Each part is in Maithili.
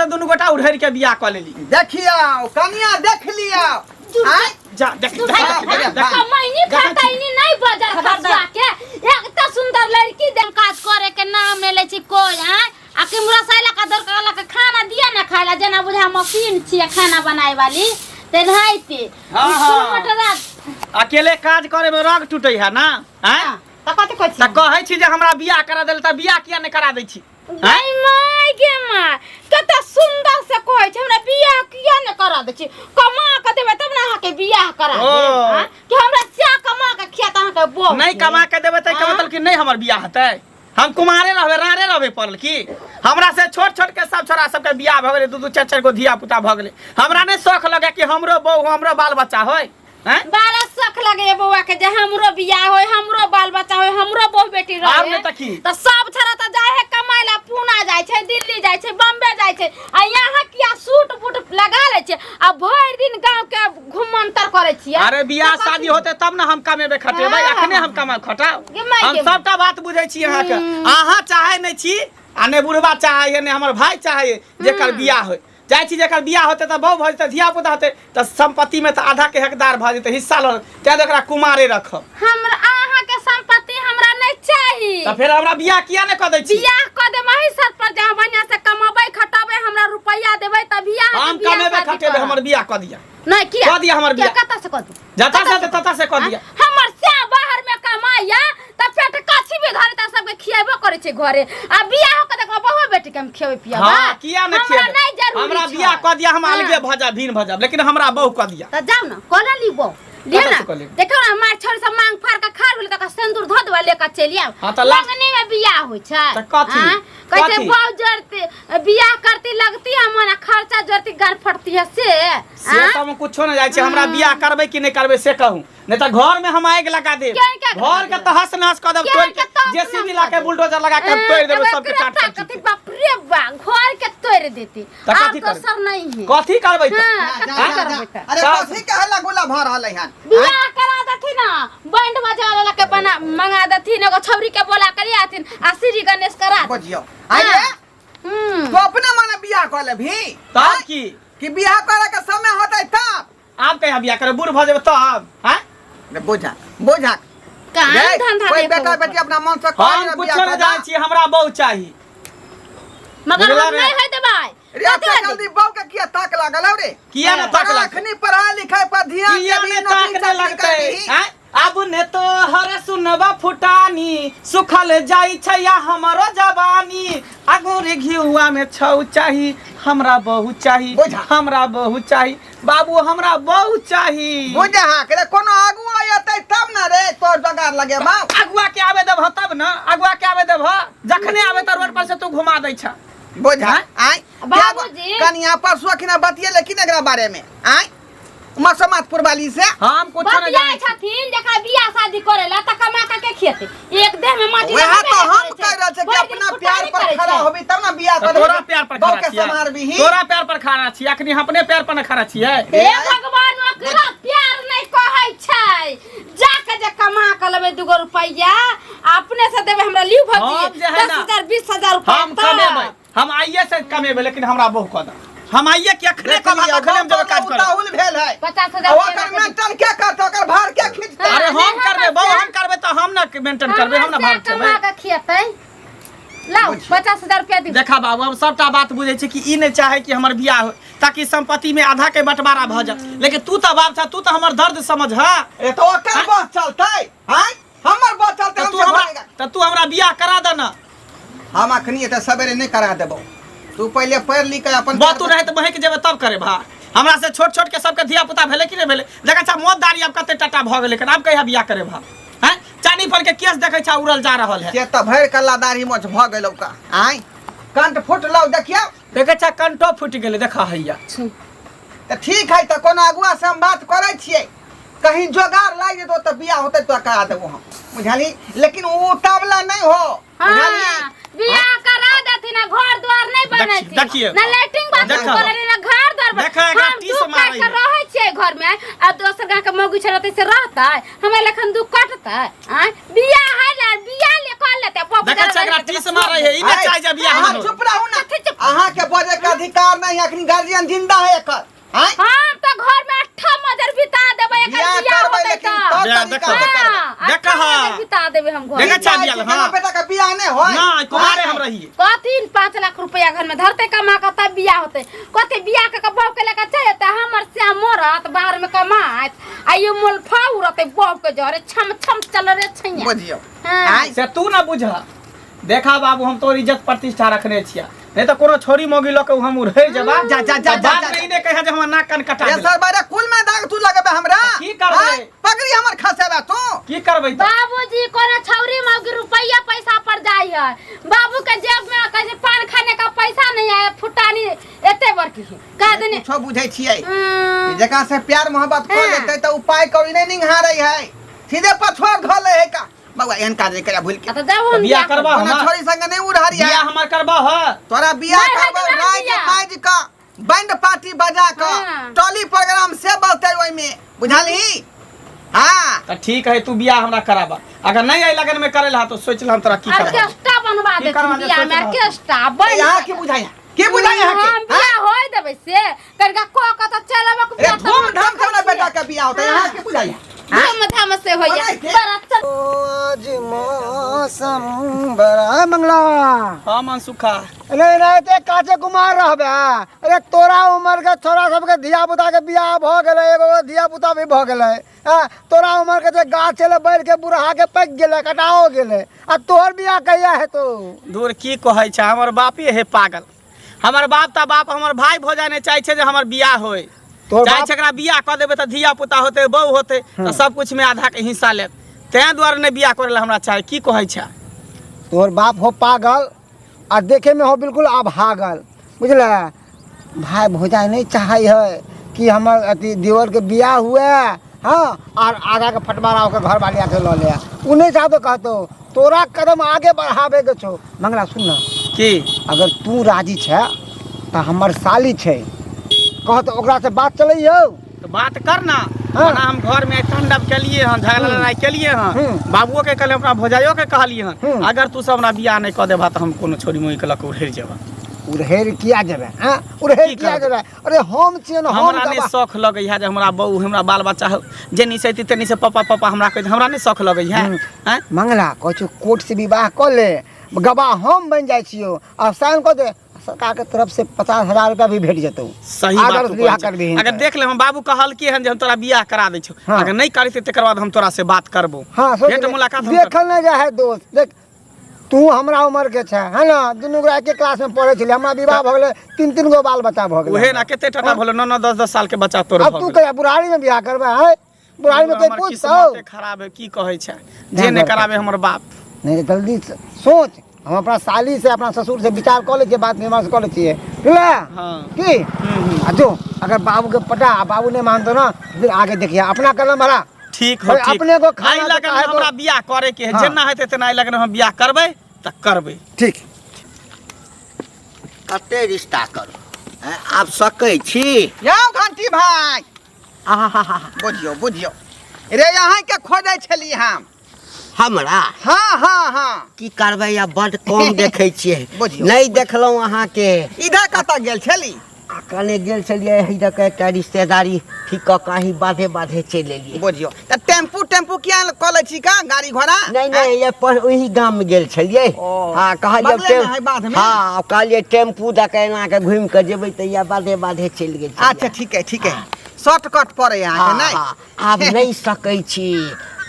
तऽ दुनू गोटा उड़हरि के बियाह कऽ लेली। देखियौ कनिया देख लियौ। आँय? जा देख देख देख, देख। कमैनी खटैनी नहीं बजल खसुआ के। एक त सुंदर लड़की देन काज करे के नाम ले लै छी कोई आय आ किमरा साइला का दर का खाना दिया ना खाइला जेना बुझा मशीन छियै खाना बनाए वाली तेनाहिते। हाँ, हाँ। मटरा अकेले काज करे में रग टूटे है ना? आँय? तऽ कथी कहै छी? तऽ कहै छी जे हमरा बियाह करा देल तऽ बियाह किया नहि करा दै छी? गै my गे my, कते सुंदर से कहै छै हमरा बियाह किया नहि करा दै छी? कमा के देबै तब ने अहाँके बियाह करा ओ। देब, हाँ? कि हमरा स्या कमा के खिया तऽ अहाँके बहू नहि कमा के देबै तऽ एकर हाँ? मतलब कि नहि हमर बियाह हेतै? हम कुमारे रहबै, रारे रहबै पड़ल की? हमरा से छोट छोट के सब छोरा सबके बियाह भऽ गेलै, दू दू चारि चारि गो धिया पुता भऽ गेलै। हमरा नहि शौख लगै कि हमरो बहू हमरो बाल बच्चा होय? हैं? बड़ा शौख लगे बौआ के जे हमरो बियाह होय, हमरो बाल बच्चा होय, हमरो बहू बेटी रहे। आर नहि तऽ की? तऽ सब छोरा तऽ जाय है कमाय ला, पूना जाय छै, दिल्ली जाय छै, बम्बे जाय छै, आ यहाँ किया सूट बूट लगा लै छै आ भरि दिन गांव के घुमंतर करै छियै। अरे बियाह शादी होते तब ना हम कमेबे खटेबै, हाँ। अखने हम कमा खटाउ। गे माय हम गे। सबटा बात बुझै छी अहाँके। अहाँ चाहै नहि छी आ नहि बुढ़बा चाहै है, नहि हमर भाई चाहै है जेकर बियाह होय। चाहै छी जेकर बियाह होतै तऽ बहु भऽ जेतै, धिया पुता होतै तऽ संपत्ति में तऽ आधा के हकदार भऽ जेतै, हिस्सा लऽ लेतै, तैं एकरा कुमारे रखब। हमरा अहाँके संपत्ति हमरा नहि चाही। तऽ फेर हमरा बियाह किया नहि कऽ दै छी? बियाह कऽ देब अही शर्त पर जे अहाँ बढ़िआँ से कमेबै खटेबै, हमरा रुपैआ देबै तभी अहाँके हम बियाह कमेबै शादी खटेबै, करब। हमर बियाह कऽ दिअ। नहि, किया? कऽ दिअ हमर किया? बियाह। कतऽ से कऽ दिअ? जतऽ से हेतै ततऽ से कऽ दिअ। हमर स्या बाहर में कमाइया तऽ पेट कछी भी धरे तऽ सबके खिएबो करै छै घरे, आ बियाह के देखो बहु बेटी के हम खिएबै पिएबै। हाँ, किया नहि हमरा खिएबै? नहि जरूरी हमरा छै। बियाह कऽ दिअ, हम हाँ। अलगे भऽ जायब, भिन्न भऽ जायब, लेकिन हमरा बहु कऽ दिअ। तऽ जाउ ने, कऽ ले ली बहु। लिअ कतऽ ना। से कऽ लेब? देखियौ ने, मार छोड़ सब मांग फाड़ के खाड़ भेल तऽ सिंदूर धो देबै, लेके चलि आयब। हाँ, तऽ लास्ट- मंगनी में बियाह होइ छै। तऽ कथी? हाँ? कहै छै कथी? बहु जरती बियाह करती लगती है मन, खर्चा जरती गार फटती है से। से हाँ? तऽ हम कुछो नहि जाइ छी। हमरा बियाह करबै कि नहि करबै से कहू, नहि तऽ घर में हम आगि लगा देब, केहन के आगि घर लगा के देब? तहस नहस कऽ देब, केहन तोड़ि के के तहस जेसीबी नहस ला कऽ के देब? बुलडोजर लगा के हम तोड़ि देबै सबके एकरा काट काट ताकत के। बाप रे बा, घर के तोड़ि देती। तऽ आर कथी करबै? दोसर नहीं है। कथी करबै तऽ? हाँ, जा, कथी जा, जा। करबै तऽ? अरे सास- कथी के हल्ला गुल्ला भऽ रहलै हन? बियाह करा देथिन ना, बैंड बजा वाला के बना मंगा देथिन, एगो छौरी के बोला कर आथिन आ श्री गणेश करा देथिन। बुझियौ। आइए? हम्म। तू अपने मने बियाह कऽ लेबही? तब की? कि बियाह करे के समय होतै तब? आब कहिया बियाह करबै, बूढ़ भऽ जेबै तब? हाँ? रे बुझा, बुझा। काम रे, धंधा कोई देखो बेटा ऊपर। बेटी अपना मन से कह हम ना कुछो बियाह नहि कर जानै दा। छी, हमरा बहू चाही। मगर बुझला हम रे? नहीं है देबै। रे, कथी एते लगे? जल्दी बहू के किया ताक लागल हौ रे? किया ने ताक लागतै? अखनी पढ़ाई लिखाई पर ध्यान किया देबही, ने नौकरी ताक ने चाकरी लगतै? करबिही। आँय? आब ने तो हर सुनबा फुटानी, सुखल जाइ छै या हमरो जवानी, अगुर घिउआ में छौ चाही, हमरा बहू चाही। बुझा। हमरा बहू चाही बाबू, हमरा बहू चाही। बुझा के रे, कोनो आगू अयतै तब ना रे तोर जोगार लगेबा। अगुआ के आवे देबह तब ना, अगुआ के आवे देबह, जखने आवे त रोड पर से तू घुमा दै छ। बुझा। आय बाबूजी। कनिया परसू अखिना बतियेले कि एकरा बारे में? आय मसमातपुर वाली से हम कुछो नहीं बतियाइ जानै छी। छथिन जकरा बियाह शादी करे ला त कमा के के खेते, एक देह में माटी वएह लगबे तो नहि हम करै छै। कह रहल छियै कि भरि दिन अपना फुटानी प्यार पर करै खड़ा छै। होबी तब ना बियाह तऽ करबी। तोरा प्यार पर बहू खड़ा के छियै। सम्हारबिही। तोरा प्यार पर खड़ा छियै, अखनी हम अपने प्यार पर न खड़ा छियै। हे भगवान, ओकरा प्यार नहि कहै छै। जाके जे कमा के लेबै दूगो रुपैआ अपने से देबै हमरा लिउ भौजी। हम जे है ना, 10,000 20,000 रुपैआ हम कमेबै, हम आइए से कमेबै, लेकिन हमरा बहू कऽ दे। हम आइए के अखने देख कमा लियौ, अखने हम जेबै बहू काज करऽ। उताहुल भेल है। 50,000 आ रुपैआ ओकर लऽ के मेंटल के करतै, ओकर भार के खींचतै? अरे नहि, हम करबै, बहू हमर हम करबै तऽ हम ने मेंटेन करबै, हम ने भार हमर से उठेबै। कमा के खियेतै। लाउ 50,000 रुपया दियौ। देखा बाबू, हम सबटा बात बुझै छी कि ई नहि चाहे कि हमर बियाह हो ताकि संपत्ति में आधा के बंटवारा भऽ जाए, लेकिन तू तऽ बाप छह, तू तऽ हमर दर्द समझ। ए तऽ ओकर बस चलतै? आँय, हमर बस चलतै? तऽ हम तू से हमरा भरेगा। तऽ तू हमरा बियाह करा दे ना। हम अखनी एते सवेरे नहि करा देबौ, तू पहिले पढ़ लिख के अपन बा तू रहै तऽ बहक जेबै तब करे भा। हमरा से छोट छोट के सबके धिया पुता भेलै कि नहि भेलै? देखै छा मौत दाढ़ी आब कते टाटा भऽ गेलै, आब कहिया बियाह करे भा? हैं, चानी पर के केस देखै छा उड़ल जा रहल है। से तऽ भरि कल्ला दाढ़ी मोछ भऽ गेलौ का। आँय, कंठ फुटलौ देखियौ। देखै छा कंठो फुटि गेलै, देखा हैया। तऽ ठीक है, तऽ कोनो अगुआ से हम बात करै छियै, कहीं जोगार लागि जेतौ तऽ बियाह होतै तोरा करा देबो हम, बुझलही? लेकिन ओ उतावला नहि हो, बुझलही? हाँ, बियाह करा देथिन आ घर द्वार नहीं बनेथिन। देखिए। ना लैट्रिन बाथरूम देखा। बनेथिन, ना घर द्वार बने- देखा, एकरा हम टीस दुख मारै काटि के है। रहै छियै घर में आ दोसर गाँव के मौगी छै रहतै से रहतै, हमरा लखन दुख कटतै? आँय, बियाह है ला बियाह ले कर लेतै बबुआ। देखै छै एकरा टीस मारै है ई नहि चाहै जे बियाह अहाँ हमर चुप रहू ना अहाँ के बजे के अधिकार नहीं अखनी गार्जियन जिंदा है एकर आँय? हम तो घर में अट्ठा मजर बिता देबै एकर बियाह बियाह करबै होतै लेकिन तऽ तौर बियाह तरीका देखो। से करबै। हाँ, देखा अट्ठा हाँ। मजर बिता देबै हम घर देखा में। छै बियाह, केना हाँ। बेटा के बियाह नहीं होय नहि कुमारे हम रहिए कथी 5 लाख रुपया घर में धरते कमा के तब बियाह होते कथी बियाह के बहू के लेके चल जेतै हमर श्याम मरत बाहर में कमाइत आ ये मोल फाउ रहतै बहू के जरे छम छम चल रे छैया बुझियौ हाँ। आँय? से तू ना बुझ देखा बाबू हम तोर इज्जत प्रतिष्ठा रखने छिया नहीं तो कोनो छोरी मोगी लऽ के हम उड़ै जेबा जा, जा, जा, तऽ बाद जा, में जा। ई नहि कहिया जे हमर नाक कान कटा रे देलक। सर बारे कुल में दाग तू लगबे हमरा की करबै? आँय? पगड़ी हमर खसेबे तू की करबै तऽ बाबूजी कोनो छौरी मौगी रुपया पैसा पर जाय है बाबू के जेब में कहे छै पान खाने का पैसा नहीं है फुटानी एते बड़की है कह देने कुछो बुझै छियै हम्म, जकरा से प्यार मोहब्बत कर हाँ। लेतै तऽ उपाय करी नहि निंघारै है सीधे पछुआर धऽ लै है का बउआ एहन काज नहि करिया भूल के आ तऽ जब तऽ हम बियाह करबा कोनो हमर छोरी संगे नहि उड़हरिया बियाह हमर करबा ह तोरा बियाह नहि करबौ होइत राज बियाह। बाज कऽ बैंड पार्टी बजा कऽ हाँ। टॉली प्रोग्राम से बजतै ओहिमे बुझलही हाँ तऽ ठीक है तू बियाह हमरा कराबा अगर नहीं आई लगन में करे ला तो सोच ला हम तोरा की करबा ऑर्केस्ट्रा बनवा की देथिन करबा दे बियाह में सोच रहा। ऑर्केस्ट्रा बन यहाँ की बुझाइया की बुझाइया हम यहाँ के बियाह होय देबै से कनिका को के तऽ चलब अरे धूम धाम से हमरा बेटा के बियाह होतै यहाँ की बुझाइया धूम धाम से होइया बनाइ के। बड़ा चल आज मौसम बड़ा मंगला हाँ मनसुखा अरे नहीं ते काचे कुमार रहबे अरे तोरा उम्र के छोरा सबके धिया पुता के बियाह भऽ गेलै एगो एगो धिया पुता भी भऽ गेलै हँ तोरा उम्र के जे गाछ छलै बढ़ि के बुढ़ा के पाकि गेलै कटाओ गेलै आ तोहर बियाह कहिया हेतौ दूर की कहै छै हमर बापे हे पागल हमर बाप तऽ बाप हमर भाय भौजाइ नहि चाहै छै जे हमर बियाह होय तोहर चाहै बाप छै एकरा बियाह कऽ देबै तऽ धिया पुता होतै बहू होतै तऽ सब कुछ में आधा के हिस्सा लेत तें दुआरे नहि बियाह करै लए हमरा चाही की कहै छै तोहर बाप हो पागल आ देखे में हो बिल्कुल अभागल बुझल भाय भौजाइ नहि चाहै है कि हमर अथी देवरके बियाह हुए हँ आर आगाके फटवारा ओकर घरवाली आके लऽ ले ओ नहि चाहतो कहतो तोरा कदम आगे बढ़ाबेके छौ मंगला सुन ना की अगर तू राजी छै तऽ हमर साली छै कह तऽ ओकरासँ बात चलैयौ तऽ बात कर ना हाँ। ओना हम घर में तांडव केलिए हन झगड़ा लड़ाई केलिए हन बाबुओ के कहलिए अपना भौजाइयो के कहलिए हन अगर तू सब हमरा बियाह नहीं कऽ देबा तऽ हम कोनो छोरी मोही के लऽ कऽ उड़ेर जेबा उड़हेर किया जेबै आँ उड़हेर की किया करबै? जेबै अरे हम छियै ने हम हमरा नहीं गवाह। शौख लगै है जे हमरा बहू हमरा बाल बच्चा हो जेनी से तेनी से पापा पापा हमरा कहै हमरा नहीं शौख लगै है आँय? मंगला कहै छियौ कोर्ट से विवाह कऽ ले गवाह हम बनि जाइ छियौ आ साइन कऽ दे सरकार के तरफ से 50,000 रुपया भी भेट जेतौ सही बात अगर तू बियाह कहै छै। करबिही अगर तऽ। देख ले हम बाबू कहलकी हन जे हम तोरा बियाह करा दै छौ हाँ। अगर नहीं करी तकर बाद हम तोरा से बात करबो हाँ सोच भेंट ले। मुलाकात हम करबो। देखल नहीं जाए है दोस्त देख तू हमरा उम्र के छै है ना दुनू गोरा एके क्लास में पढ़े छलियै हमरा विवाह भऽ गेलै तीन तीन गो बाल बच्चा भऽ गेलै उहे ना कते टटा भलो 9 9 10 10 साल के बच्चा तोर अब भऽ तू गेलै। कहिया बुढ़ारी में बियाह करबै है बुढ़ारी में कोई हमर पूछतौ किस्मते खराब है की कहै छै जे नहि कराबे हमर बाप नहीं जल्दी से सोच हम अपना साली से अपना ससुर से विचार कऽ लै छियै बात विमर्श कऽ लै छियै बुझले हाँ की आ जो अगर बाबू के पटा आ बाबू नहीं मानतो ना फिर आगे देखिए अपना कलम भरा ठीक हो भाई, ठीक अपने को खाना एहि तो लगन काहे को- हमरा बियाह करे के है हाँ। जेना हेतै तेना एहि लगन हम बियाह करबै तऽ करबै ठीक कते रिश्ता करू आँय, आब सकै छी यौ घंटी भाई आहा बुझियौ बुझियौ रे अहाँके खोजै छली हम हमरा हाँ हाँ हाँ की करबै आब बड्ड कम देखै छियै बुझियौ। नहि देखलहुँ अहाँके इधर कतऽ गेल छली आ कने गेल छलियै एहि दऽ कऽ एकटा रिश्तेदारी ठीक कऽ कऽ अहीं बाधे बाधे चलि एलियै बुझियौ तऽ टेम्पू टेम्पू किया कऽ लै छी का गाड़ी घोड़ा नहि नहि ये पर ओही गाम मे गेल छलियै ओ, हँ कहलियै बगले मे है बाध मे? हँ कहलियै टेम्पू दऽ कऽ एना कऽ घुमि कऽ जेबै तऽ इएह बाधे बाधे चलि गेल छलियै। अच्छा ठीक है ठीक है शॉर्टकट पड़े अहाँके हँ, नहि हँ, आब नहि सकै छी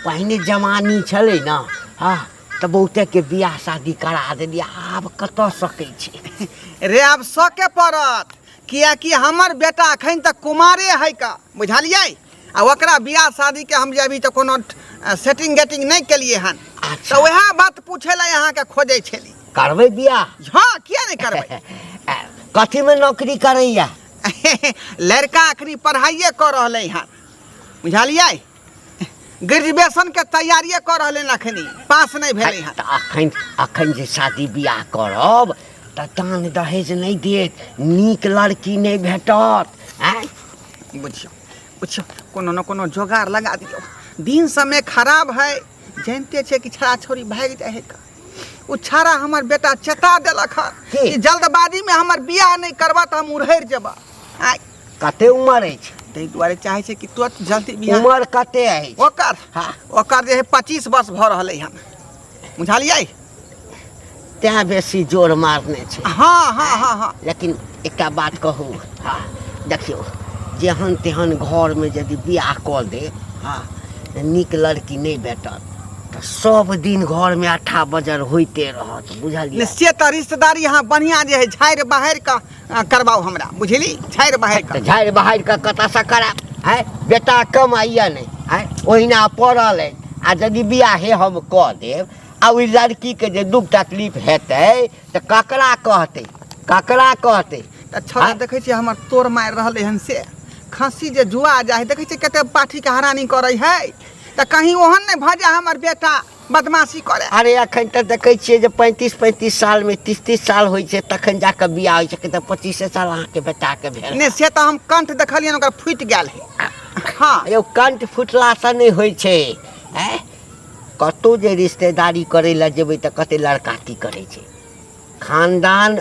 पहिने जवानी छलै ने हँ तऽ बहुतेके बियाह शादी करा देलियै आब कतऽ सकै छी रे आब सके पड़त किएकि हमर बेटा अखन तक कुमारे है का बुझलियै आ ओकरा बियाह शादीके हम जे अभी तक कोनो सेटिंग गेटिंग नहि केलियै हन अच्छा। तऽ वएह बात पूछै लए अहाँके खोजै छली करबै बियाह हँ किया नहि करबै कथीमे नौकरी करैया लड़का अखनी पढ़ाइए कऽ रहलै हन बुझलियै ग्रेजुएशनके तैयारिए कऽ रहलै हन अखनी पास नहि भेलै हन तऽ अखन अखन जे शादी बियाह करब तऽ दान दहेज नहि देत नीक लड़की नहि भेटत आँय बुझियौ बुझियौ कोनो ने कोनो जोगाड़ लगा दियौ दिन समय खराब है जानिते छै कि छड़ा छौड़ी भागि जाइ है का। ओ छाड़ा हमर बेटा चेता देलक हन की? कि जल्दबाजी में हमर बियाह नहीं करबा तऽ हम उड़हरि जेबा आय कते उमर अछि ताहि दुआरे चाहै छै कि तुरंत जल्दी बियाह उमर कते अछि ओकर हाँ। ओकर जे है 25 वर्ष भऽ रहलै हन बुझलियै तें बेसी जोर मारने छै हाँ हाँ हाँ हाँ लेकिन एकटा बात कहू हाँ देखियौ जेहन तेहन घरमे यदि बियाह कऽ दे हाँ तऽ नीक लड़की नहि भेटत तऽ सब दिन घरमे अट्ठा बजर होइते रहत बुझलियै ने से तऽ रिश्तेदारी अहाँ बढ़िआँ जे है झाड़ि बहारि कऽ करबाउ हमरा बुझली झाड़ि बहारि तऽ कऽ झाड़ि बहारि कऽ कतऽसँ करायब आँय बेटा कमाइए नहि आँय ओहिना पड़ल अछि आ यदि बियाहे हम कऽ देब आ ओहि लड़कीके जे दुख तकलीफ हेतै तऽ ककरा कहतै ककरा कहतै तऽ छौड़ा आँय? देखै छियै हमर तोड़ मारि रहलै हन से खस्सी जे जुआ जाइ है देखै छियै कते पाठीके हरानी करै है तऽ कहीं ओहन नहि भऽ जाय हमर बेटा बदमाशी करे अरे अखन तऽ देखै छियै जे 35 35 सालमे 30 30 साल होइ छै तखन जाकऽ बियाह होइ छै तऽ 25 साल अहाँके बेटाके भेल नहि से तऽ हम कंठ देखलियनि ओकर फूटि गेल है हँ यौ कंठ फुटलासँ नहि होइ छै आँय कतहु जे रिश्तेदारी करै लए जेबै तऽ कते लड़का की करै छै खानदान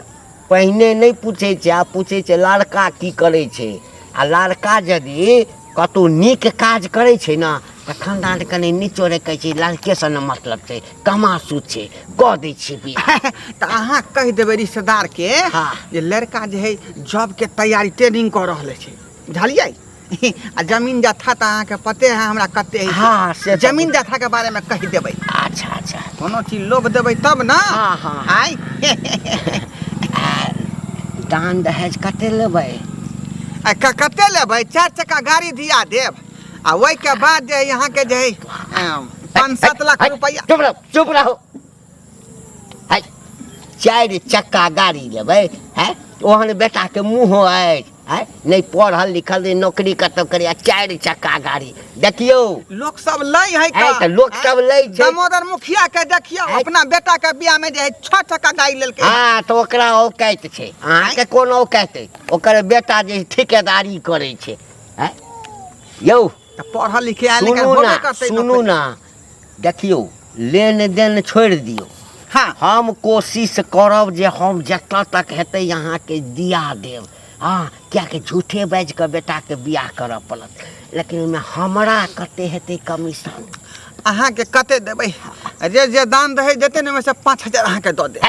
पहिने नहि पूछै छै आब पूछै छै लड़का की करै छै आ लड़का यदि कतहु नीक काज करै छै ने तऽ खानदान कनि नीचो रे कहै छै लड़केसँ ने मतलब छै कमासु छै कऽ दै छियै बियाह तऽ अहाँ कहि देबै रिश्तेदारके हाँ। जे लड़का जे है जॉबके तैयारी ट्रेनिंग कऽ रहल छै बुझलियै आ जमीन जथा तऽ अहाँके पते है हमरा कते है हाँ, से तऽ जमीन जथा के बारेमे कहि देबै अच्छा अच्छा कोनो चीज लोभ देबै तब ने हाँ, हाँ। आय आ दान दहेज कते लेबै आ कते लेबै चारि चक्का गाड़ी दिया देब आ ओहिके बाद जे है अहाँके जे है 5-7 लाख रुपैआ चुप रहो चुप रहो है चारि चक्का गाड़ी लेबै है ओहन बेटाके मुँहो अछि है नहि पढ़ल लिखल नहि नौकरी कतौ करै आ चारि चक्का गाड़ी देखियौ लोक सब लै है है तऽ लोक सब लै छै। दामोदर मुखिया के देखियौ है। अपना बेटा के बियाह में जे है 6 चक्का गाड़ी लेलकै हँ तऽ ओकरा औकाति छै अहाँके कोन औकाति अछि ओकर बेटा जे ठेकेदारी करै छै हैं यौ तऽ पढ़ल लिखे आयल सुनू होबे ना करतै सुनू नौकरी। ना देखियौ लेन देन छोड़ि दियौ हाँ हम कोशिश करब जे हम जतऽ तक हेतै अहाँके दिया देब हँ किएकि झूठे बाजि कऽ बेटाके बियाह करऽ पड़त लेकिन ओहिमे हमरा कते हेतै कमीशन अहाँके कते देबै जे जे दान रहै देतै ने ओहिमे से 5000 अहाँके दऽ देब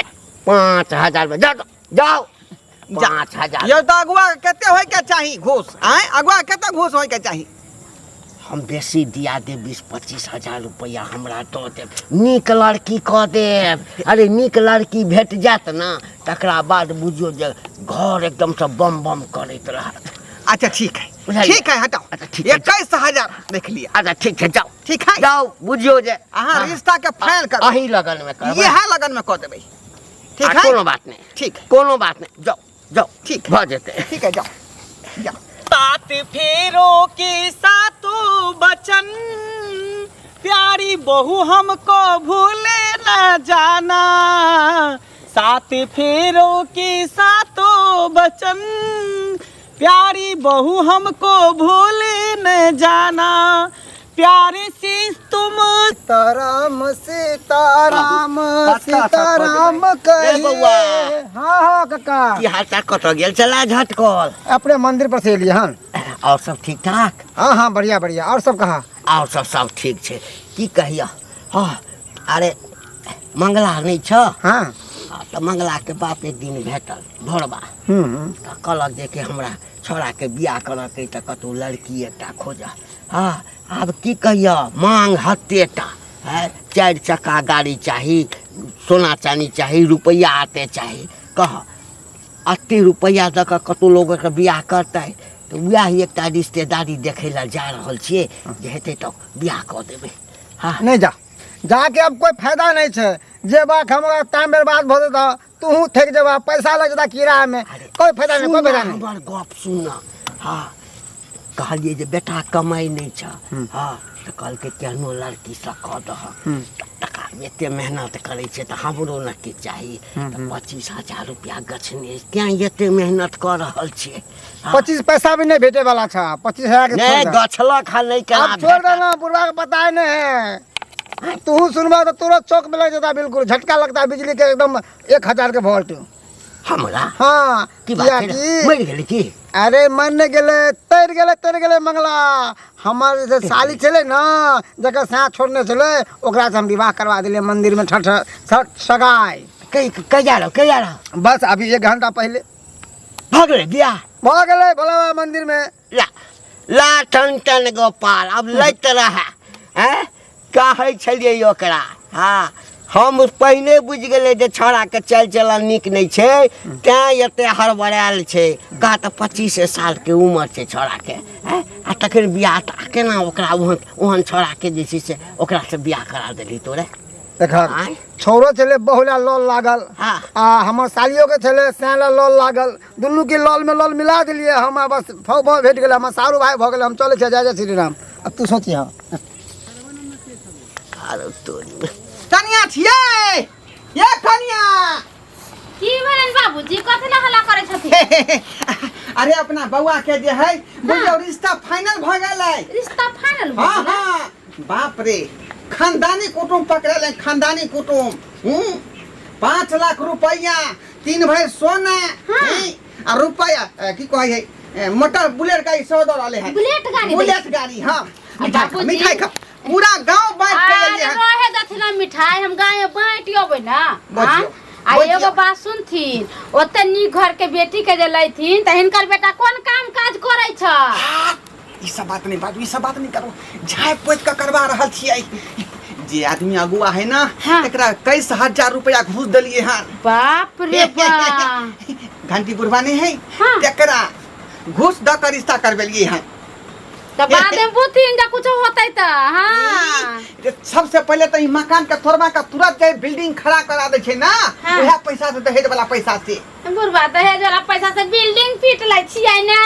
5000 जाओ जाओ 5000 यौ तऽ अगुआ के कते होय के चाही घूस आँय अगुआ के कते घूस होय के चाही हम बेसी दिया देब 20-25 हजार रुपैआ हमरा दऽ देब नीक लड़की कऽ देब अरे नीक लड़की भेट जायत ने तकरा बाद बुझियौ जे घर एकदमसँ बम बम करैत रहत अच्छा ठीक है बुझलियै? ठीक है हटाओ अच्छा, ठीक है। 21,000 देख लिया अच्छा ठीक छै जाउ ठीक है जाउ बुझियौ जे अहाँ रिश्ता के फाइनल करू अही लगनमे करबै इएह लगन में कऽ देबै ठीक आ, है कोनो बात नहि ठीक है कोनो बात नहि जाउ जाउ ठीक। भऽ जेतै ठीक है जाओ जाओ सात फेरो के सातों बचन प्यारी बहू हमको भूले न जाना सात फेरो के सातों बचन प्यारी बहू हमको भूले न जाना प्यारे से तुम सीताराम सीताराम सीताराम ए कहिए बौआ। हाँ हाँ काका की हाल चाल कतऽ गेल चला झटकल अपने मंदिर पर से एलिए हन और सब ठीक ठाक हाँ हाँ बढ़िया बढ़िया और सब कहाँ और सब सब ठीक छै की कहिया हाँ अरे मंगला नहि छ हाँ तऽ मंगलाके बाप एक दिन भेटल भोरबा तऽ कहलक जे कि हमरा छौड़ाके बियाह करऽके अइ तऽ कतहु लड़की एकटा खोजऽ हँ आब की कहियऽ मांग हत्तेटा है चारि चक्का गाड़ी चाही सोना चानी चाही रुपैआ आते चाही कह एते रुपैआ दऽ कऽ कतहु लोक एकर बियाह करतै तऽ वएह एकटा रिश्तेदारी देखै लए जा रहल छियै जे हेतै तऽ बियाह कऽ देबै हँ नहीं जा जाके अब कोई फायदा नहीं छे जे बात हमरा टाइम बर्बाद भऽ जेतऽ तूहू थकि जेबा पैसा लग जेता किराया में कोई फायदा नहीं कोई फायदा नहीं हमर गप सुन हँ कहलियै जे बेटा कमाइ नहि छ हँ तऽ कहलकै केहनो लड़कीसँ कऽ दह टका एते मेहनत करै छै तऽ हमरो ने किछु चाही तऽ 25,000 रुपया गछने तैँ एते मेहनत कऽ रहल छियै हँ। 25 पैसा भी नहीं भेटे वाला छा 25,000 के नहि छोड़ दे। गछलक हँ नहि केना अब छोड़ देना बुढ़वा के पता ही नहीं है तू सुनबा तो तोरा चौक में लग जाता, बिल्कुल झटका लगता है बिजली के एकदम 1000 के वोल्ट। हमरा? हाँ। की बात है? कियाकि मरि गेलै की? अरे मर नहीं गेलै, तैर गेलै, तैर गेलै मंगला। हमर जे साली छलै ने, जकर साँस छोड़ने छलै, ओकरा से हम विवाह करवा दिलियै मंदिर में, ठठ ठठ सगाई। कहिया रहो, कहिया रहो? बस अभी 1 घंटा पहले। भऽ गेलै बियाह? भऽ गेलै भोला बाबा मंदिर में। ला ला टन टन गोपाल, अब लैत रहए। आँय, कहै छलियै ओकरा। हँ, हम पहिने बुझि गेलै जे छौड़ाके चालि चलन नीक नहि छै, तैँ एते हड़बड़ायल छै। कह तऽ 25 सालके उमर छै छौड़ाके। आँय, आ तखन बियाह तऽ केना ओकरा ओहन ओहन छौड़ाके जे छै से ओकरासँ बियाह करा देलही तोरे? देखक आँय? छौड़ो छलै बहुला लल लागल। हाँ। आ हमर सालियो के छलै सैला लल लागल, दुनू के लल में लल मिला देलियै हम, आ बस फौ भौ भेट गेलै। हमर सारू भाई भऽ गेलै। हम चलै छियै, जय जय श्री राम। अब तू सोची। हाँ। आरो तोरी। कनिया छियै ये, कनिया। की भेलनि बाबूजी, कथी लए हल्ला करै छथिन? अरे अपना बौआ के जे है बुझियौ रिश्ता फाइनल भऽ गेलै। रिश्ता फाइनल भऽ हाँ। गेलै? हाँ, बाप रे, खानदानी कुटुम पकड़ल है, खानदानी कुटुम। 5 लाख रुपया, 3 भरि सोना। हम्म, आ रुपया की कहै है, मोटर बुलेट गाड़ी सेहो दऽ रहले है। बुलेट गाड़ी दै? बुलेट गाड़ी, हाँ। मिठाई खा, बाबूजी। मिठाई खा, पूरा गांव बांट के अरे एलियै हन। रहे दथिन हम मिठाई, हम गाय में बाँटि अबै ना। बजियौ, हाँ? आ बजियौ। एगो बात सुनथिन, ओते नीक घर के बेटी के जे लैथिन तऽ हिनकर बेटा कोन काम काज करै छ? आ, ई सब बात नहीं बाजू, ई सब बात नहीं करू। झाँपि पोति कऽ करवा रहल छियै। जे आदमी अगुआ है ना, हाँ। तकरा 21,000 रुपया घूस देलियै हन। बाप रे बाप। घंटी बुढ़वा नहीं है, हाँ। तकरा घूस दऽ कऽ रिश्ता करबेलियै हन। तऽ बाद में बुथिन जे कुछो होतै तऽ। हाँ। रे, सबसे पहिले तऽ ई मकान के तोड़वा के तुरंत जे बिल्डिंग खड़ा करा दै छै ना, हाँ। उएह पैसा से, दहेज वाला पैसा से। बुढ़वा दहेज वाला पैसा से बिल्डिंग पीट लै छियै ने।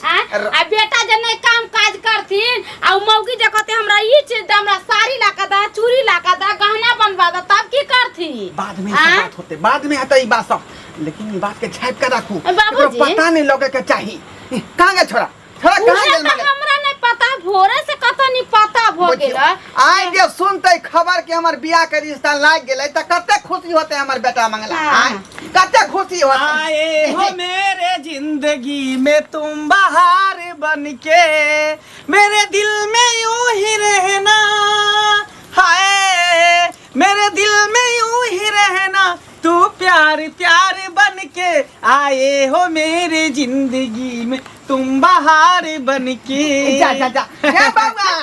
आ आ बेटा जे नहि काम काज करथिन आ उ मौगी जे कहते हमरा ई चीज दे, हमरा साड़ी ला के दे, चूड़ी ला के दे, गहना बनवा दे, तब की करथिन? बाद में ई सब आ? बात होते, बाद में हेतै ई बात सब, लेकिन ई बात के छापि के राखू। ए, बाबूजी। एकरो पता नहीं लगे के चाही। ई, कहाँ गेल छोरा? छोरा कहाँ उहे गेल? तऽ मगर हमरा नहि पता, भोरे से कतऽ नहीं पता भऽ गेल। आइ जे सुनते खबर के हमर बियाह के रिश्ता लाग गेलै तऽ कते खुशी होते हमर बेटा मंगला। हाँ। आइ कते खुशी होते। आए हो मेरे जिंदगी में तुम बाहर बन के, मेरे दिल में यूं ही रहना, हाय मेरे दिल में यूं ही रहना, तू प्यार प्यार बन के आए हो मेरे जिंदगी में तुम बाहर बन के। जा जा जा हे बौआ,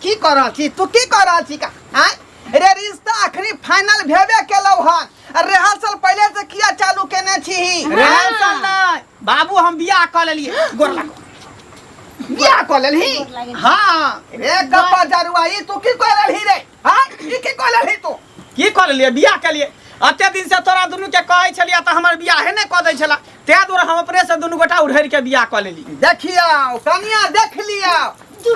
की कर रहल छी तू? की कर रहल छी का? आँय रे, रिश्ता अखनी फाइनल भेबे केलौ हन आ रिहर्सल पहिले से किया चालू केने छी? रिहर्सल नहि बाबू, हम बियाह कऽ लेलियै, गोर लागू। बियाह कऽ लेलही? हाँ। रे गप्पा जरुआ, ई तू की कऽ लेलही रे? हाँ, ई की कऽ लेलही तू? की कऽ लेलियै? बियाह केलियै। एते दिन से तोरा दुनू के कहै छलियै तऽ हमर बियाहे नहि कऽ दै छला, ताहि दुआरे हम अपने से दुनू गोटा उढ़ैर के बियाह कऽ लेली। देखियौ कनिया, देख लियौ।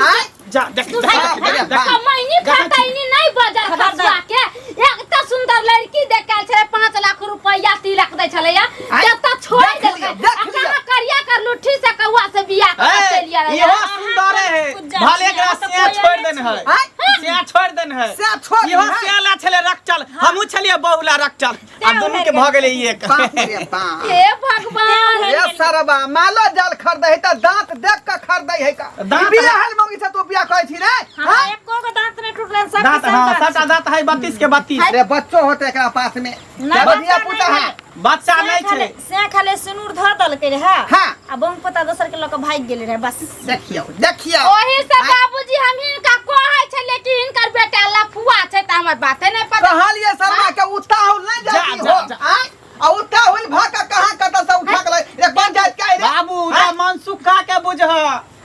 आँय? जा देख, देख, देख, देख, देख। कमैनी खतैनी नहीं बजल खसुआ के। एक तऽ सुंदर लड़की देख के आयल छलै, 5 लाख रुपया तिलक दै छलैया, आँय? जब तक छोड़ देख देलकै। लियौ, देख आ लियौ। कहाँ करिया कर लुट्ठी से कौआ से बियाह कऽ के ए, चलि गेलै। इहो सुंदर है, भले एकरा से छोड़ देने है। आँय? से छोड़ देने है। से छोड़ इहो देने है। से ला छलै रखचल, हमहूँ छलियै बहुला रखचल, आ दुनू के भऽ गेलै ई एक। बाप रे बाप। हे भगवान। रे सरबा, मालो जाल खरीदै है तऽ दांत देख के खरीदै है का? दांत- बियाह हल मौगी से तू बियाह करै छी रे? हमरा हाँ? एको गो दांत नहीं टूटलै, सब दांत, हाँ, सबटा दांत है 32 के 32। रे बच्चो होते एकरा पास में? ना, जब धिया बच्चा पुता नहीं है। है। बच्चा नहीं छै। से खाली सिनूर धऽ देलकै रहे। हाँ। आ बम पोता दोसर के लऽ कऽ भागि गेलै रहे बस। देखियौ, देखियौ। ओही से बाबूजी हम हिनका कहै छलियै कि हिनकर बेटा लफुआ छै, तऽ हमर बाते नहि पता। कहलिए शर्मा के उताहुल नहीं जा, जाती जा, हो। जा। आँय? आ उताहुल भऽ के कहाँ कतऽ से उठा के रे पंचायत के रे? बाबू, तऽ मनसुखा के बुझह,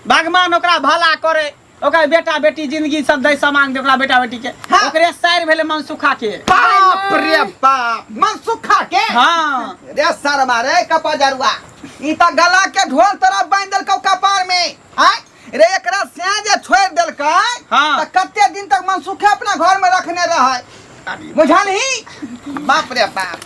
भगवान ओकरा भला करे, ओकर बेटा बेटी जिंदगी सब दै, सामान दे ओकरा बेटा बेटी के। हाँ। ओकरे सैर भेलै मनसुखा के। बाप रे बाप, मनसुखा के? हाँ। रे शर्मा रे कपजरुआ, ई तऽ गला के ढोल तोरा बांधि देलकौ कपार में। आँय रे, एकरा से जे छोड़ि देलकै, हाँ। तऽ कते दिन तक मनसुखे अपना घर में रखने रहै, बुझलही? बाप रे बाप,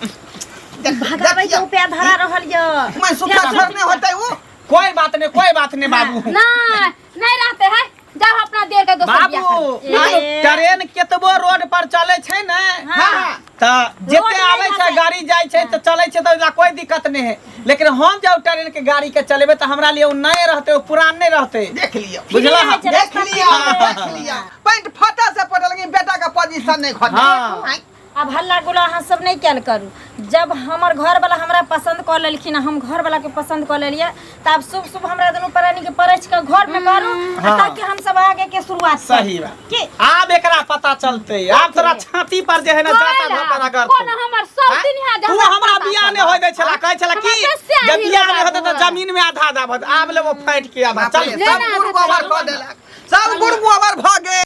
भगाबै के देखियौ, उपाय धरा रहल यऽ। मनसुखा छोड़ने होतै उ? कोई बात नहीं, कोई बात नहीं बाबू। नहीं, नहीं रहते है, जाओ अपना देर के दोसर बियाह बाबू करबै। आइ ट्रेन केतबो रोड पर चले छै ने हाँ तऽ रोड जते नहि आबै छै रहतै। गाड़ी जाइ छै तऽ चलै छै तऽ ओइला कोई दिक्कत नहि है लेकिन हम जब ट्रेन के गाड़ी के चलेबै तऽ हमरा लिए ओ नए रहतै ओ पुरान नहि रहतै देख लियो बुझला रहै छै, देख रास्ता लियो फ्री देख लियो पैंट फटा से पटल लेकिन बेटा का पोजीशन नहीं खटे हाँ। आब हल्ला गुल्ला अहाँ सब नहि कयल करू। जब हमर घरवाला हमरा पसंद कऽ लेलखिन आ हम घरवाला के पसंद कऽ लेलियै तऽ आब शुभ शुभ हमरा दुनू प्राणी के परछि के घर में करू आ ताकि हम सब आगे के शुरुआत करी। सही बात। की आब एकरा पता चलतै आब तोरा छाती पर जे है ना जाता धोता रगड़तौ। कोनो हमर सब दिन है तू हमरा बियाह नहि होय दै छला कहै छला की हमरा बेसी जब बियाह नहि होतै तऽ बाबू। जमीन में आधा आधा भऽ आब लेबो फाटि के आधा बाप रे, चल सब गुड़ गोबर कऽ देलक सब गुड़ गोबर भऽ गेल।